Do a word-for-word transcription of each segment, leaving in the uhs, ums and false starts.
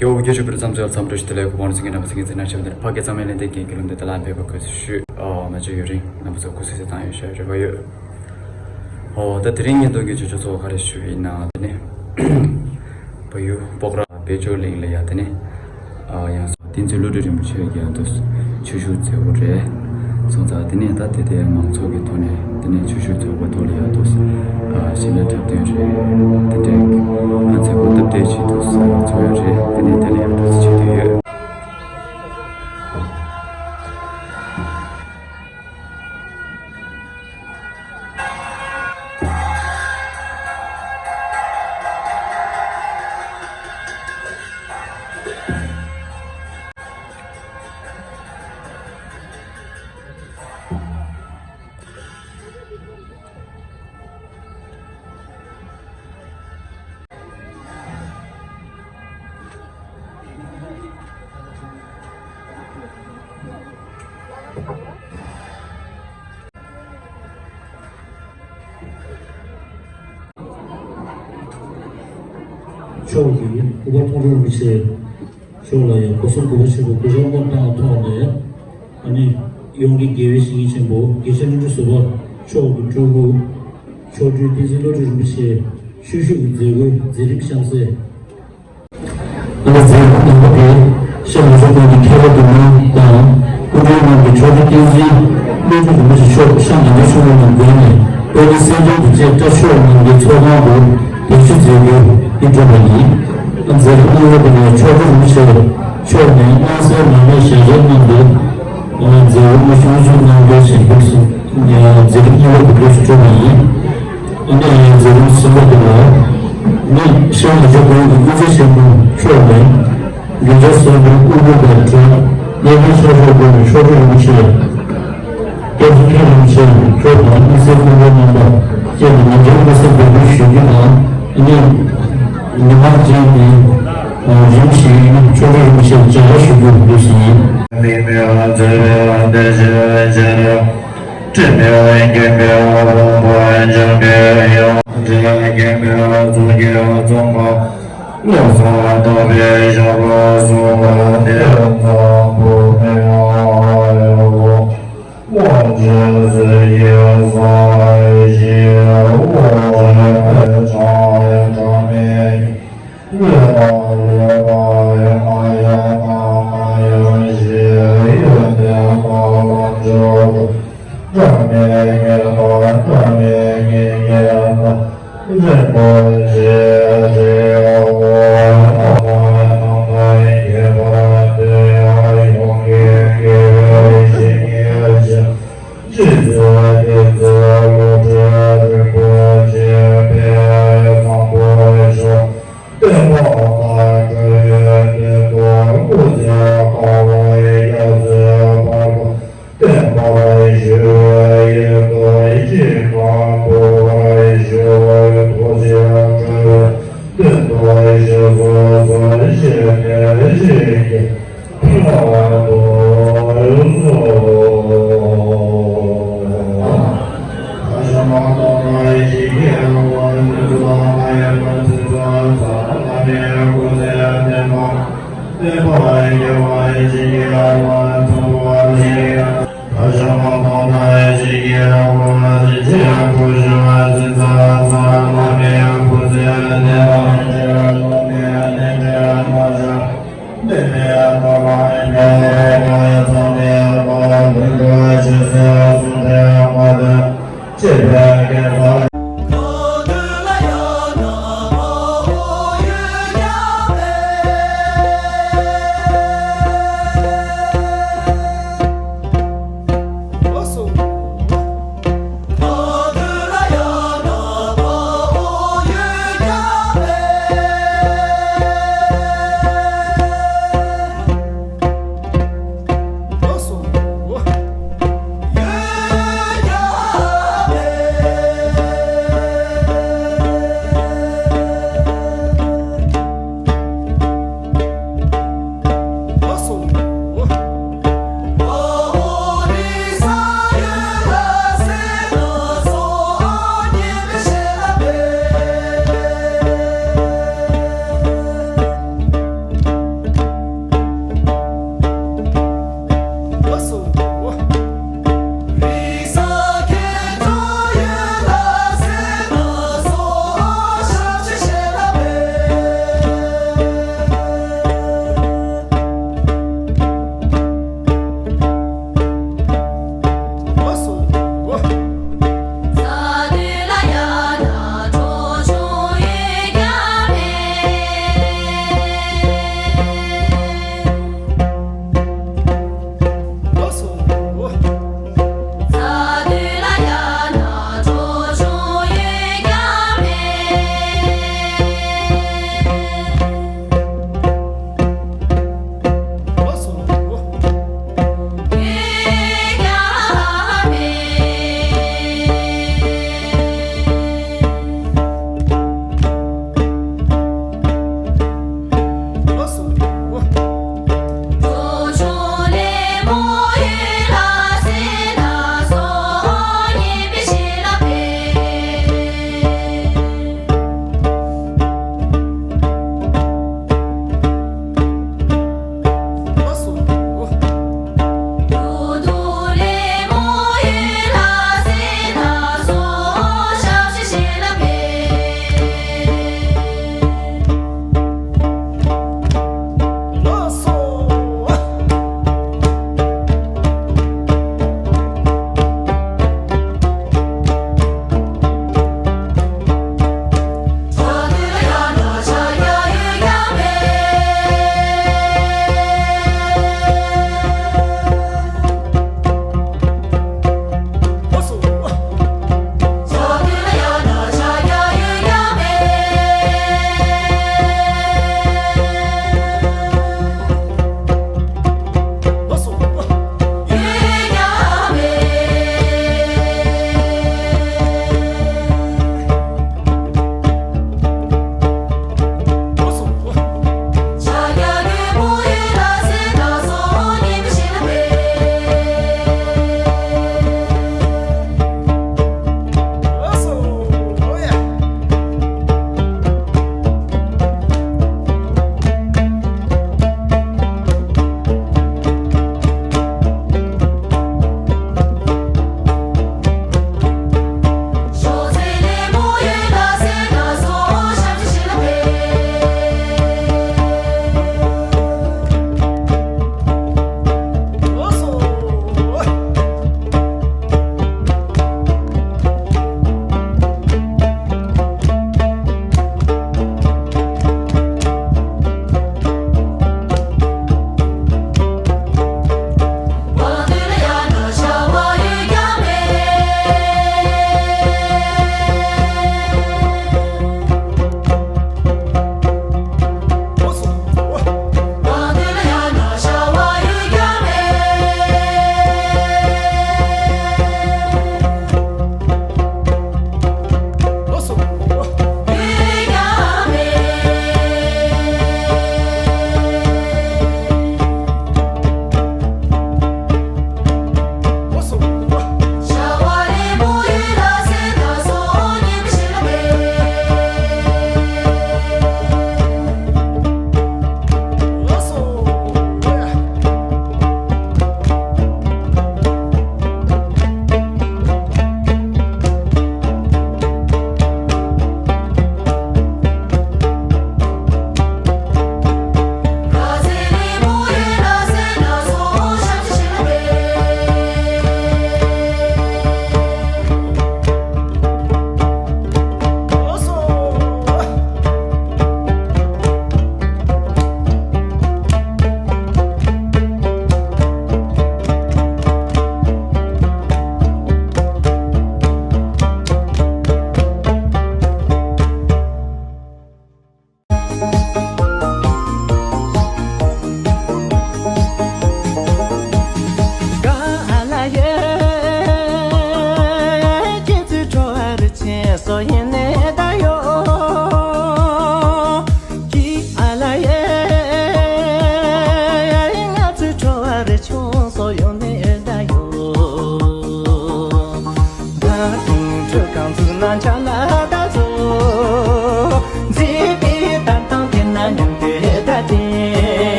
ཡོ་རྒྱུ་ཞུ་བར་མཚམས་ཚོ་མཚམས་འགྲོ་ཞུ་དེ་ལས་གོ་བོང་སིང་གི་རྣམ་པ་སིང་གི་འཛིན་གྲྭ་ཆེན་མོ་དེར་ཕ་སྐད་གཙང་མའི་ལེན་ཏེ་རྒན་གྱི་ལུང་དེ་ད་ལ་འཕེལ་བ་དགོས་སུ་ཞུ། ཨོ་མ་བཅོས་ཡོད་རིང་རྣམ་པ་ཚོ་སྐུ་གཟུགས་གསལ་ཐང་ཡོད་ཤ་རེ་བ་ཡོད། ཨོ་ད་དེ་རིང་ཉིན་ཐོ་གི་ཆོས་ཆོས་ཚོ་ག་རེ་ཞུ་ཡིན་ན་དེ་ནི་བལ་ཡུལ་སྤོག་ར་དཔལ་འབྱོར་གླིང་ལ་ཡ་དེ་ནི་ཨ་ཡང་བསྟན་འཛིན་བློ་གྲོས་རིན་པོ་ཆེ་ཡ་དུ་ཆོས་ཞུགས་མཛད་པོ་རེད། སོང་ཙང་དེ་ནས་ད་དེ་དེ་མང་ཚོགས་ཀྱི་ཐོག་ནས་དེ་ནས་ཆོས་ཞུགས་མཛད་པོ་ཐོག་ལ་ཡ་དུ་ཞི་ལ་འཁྲབ་སྟོན་རེད། དེ་འདྲའི་ང་ཚོའི་གོ་སྟབས་བདེ་ཆེད་དུ་ཚོགས་ཡ་རེད། དེ་ནས་དེ་ལ་ཡ་དུ་ཆེད་དུ་ཡོད། ཕྱོགས་ཀྱི་སྐུ་པར་མཐོང་གྲོལ་མི་ཆེ། ཕྱོགས་ལ་ཡང་སྐུ་གསུང་གོ་བ་ཆེན་པོ་སྐུ་ཞབས་རྣམ་གྲངས་ཐོག་ནས་ཨ་ནི་ཡོངས་ཀྱི་དགེ་བའི་བཤེས་གཉེན་ཆེན་པོ་དགེ་བཤེས་ཀླུ་སྒྲུབ་ཟུར་པ་མཆོག་གི་སྤྲུལ་སྐུ་མཆོག་སྤྲུལ་བསྟན་འཛིན་བློ་གྲོས་རིན་པོ་ཆེ་ཆོས་ཞུགས་ཀྱི་མཛད་སྒོའི་མཛད་རིམ་གཤམ་གསལ། ཨ་ནི་མཛད་སྒོ་ནང་པ་དེ་ཤར་ལྷོ་ཕྱོགས་ཀུན་གྱི་མཁས་པ་དུ་མ་དང་སྐུ་མགྲོན་རྣམས་ཀྱིས་མཆོག་སྤྲུལ་བསྟན་འཛིན་བློ་གྲོས་རིན་པོ་ཆེ་མཆོག་ཤར་ཉི་ཟླ་ཆུ་བོ་ནང་བསྒོམས་ནས་དཔལ་ལྡན་གསལ་སྒྲོན་དུ་བཅས་བཀྲ་ཤིས་ནང་པའི་ཚོགས་ཁང་དུ་བདེ་ཞུ་མཛད་རྒྱུ་ཡིད་སྤྲོ་བ་ཡིན། མཛད་སྒོ་གནང་བ་དེ་ནས་མཆོག་སྤྲུལ་རིན་པོ་ཆེ་མཆོག་ནས་སྣང་གསལ་མར་མེ་ཞལ་ཆད་གནང་སྟེ། མཛད་སྒོ་དངོས་སུ་དབུ་འཛུགས་གནང་རྒྱུ་ཞིག་འདུག་ཟེར། མཛད་རིམ་གཉིས་པ་དེ་འདུག་སེ་གྲུབ་པ་ཡིན། ཨ་ནི་མཛད་རིམ་གསུམ་པ་དེ་ལ་ནི་ཤར་ལྷོ་ཕྱོགས་ཀུན་གྱི་སྐུ་ཚེ་ཆེན་པོ་མཆོག་ནས་རྒྱུ་ཆ་གསར་པའི་དབུ་སྐུ་དང་འབྲེལ་གནས་བརྟན་ཤར་ཕྱོགས་ཀུན་གྱི་མཆོག་སྤྲུལ་རིན་པོ་ཆེ་སྐྱབས་རྗེ་མཁན་རིན་པོ་ཆེ་མཆོག་དང་དམིགས་བསལ་སྐུ་མགྲོན་རྣམ་པ་བཅས་ཀྱི་ཉིན་མཚན་དམིགས་བསལ་འབོད་སྐུལ་ཞུ་རྒྱུ་དང་ཨ་ནི། མི་མང་ཅན་གྱི་རིམ་བཞིན་མཆོག་སྤྲུལ་རིན་པོ་ཆེར་མཇལ་ཁ་ཞུ་རྒྱུ་འདུག་ཟིན། མི་མི་ལ་མཛད་པའི་བདེ་ཆེན་ཆེ་རབ། དྲི་མེད་མཁྱེན་པའི་དབང་པོ་འཇམ་པའི་དབྱངས། དྲི་མེད་མཁྱེན་པའི་གཙུག་གི་གཙུག་པ། བློ་བཟང་དག་པའི་ཞབས་པད་བཟུང་བ་ནི། དབང་ཆེན་ཟེར་གྱི་ས་ཞིང་འོག་ལས་གྲངས་གྲངས་མེད། ལས་དང་ལས་དང་ཡང་ཡང་དང་ཡང་ཞེས་ཡོན་ཏན་དང་ལམ་མཆོག་ཏུ་འབྲལ་མེད་ངེས་དང་འབྲལ་མེད་ངེས་ངེས་དང་རིན་པོ་ཆེ་རེ་འོ་ཐོག་མའི་ནང་ན་ཁྱད་པར་དུ་ཡང་ཡོང་གི་དགེ་བའི་བཤེས་གཉེན་ཆེ། རྗེ་བཙུན་བསྟན་འཛིན་བློ་གྲོས་རིན་པོ་ཆེ་དཔལ་བཟང་པོ་མཆོག་སྟོན་པ་དང་འགྲོ་བའི་དོན་དུ་སྐུ་ཚེ་བསྐལ་པ་བརྒྱ་ཚོའི་བར་དུ་བརྟན་པར་བཞུགས་པའི་ཡོན་ཏན་ཅི་མང་འབུལ་བར་ཞུ་བར་ཐུགས་རྗེ་སྤྲོ་བའི་དོན་དུ་ཞེས་སོགས་སུ་བཞེས་ནས་བཞེས་ཀྱི།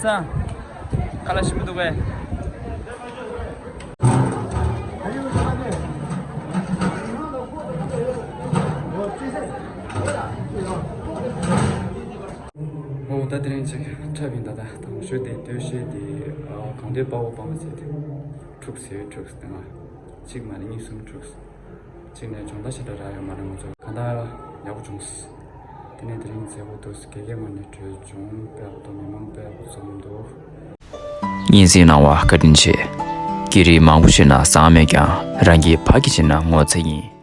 ས། ཁ་ལག་ཞིམ་པོ་འདུག་པས། འོ་ད་དེ་རིང་ཅིག་འཁྲབ་ཡིན། ད་ད་དང་ཤོས་དེ་སྟོད་གཞས་དེ་གང་དེ་དཔའ་བོ་དཔའ་མོ་ཟེར་དེ་འཁྲུགས་ཟེར། འཁྲུགས་དེ་ང་གཅིག་མ་རེད་གཉིས་གསུམ་འཁྲུགས། གཅིག་ནས་སྦྱོང་བརྡར་ཞེ་དྲག་རག་ཡོད་མ་རེད། ང་ཚོ་གང་ལྟར་ཡག་པོ་བྱུང་། དེ་ནས་དེ་རིང་མཛད་སྒོ་འདུག་དགེ་རྒན་ངོས་ནས་གྲོས་བྱུང་། དཔེ་ཡག་པོ་འདུག་མི་མང་དཔེ་ཡག་པོ་འཛོམས་འདུག་སྙན་སེང་གནང་བ་བཀའ་དྲིན་ཆེ། སྐད་རིགས་མང་པོ་ཤེས་ན་བཟང་མེད་ཀྱང་རང་གི་ཕ་གི་བྱས་ན་ངོ་ཚ་ཡིན།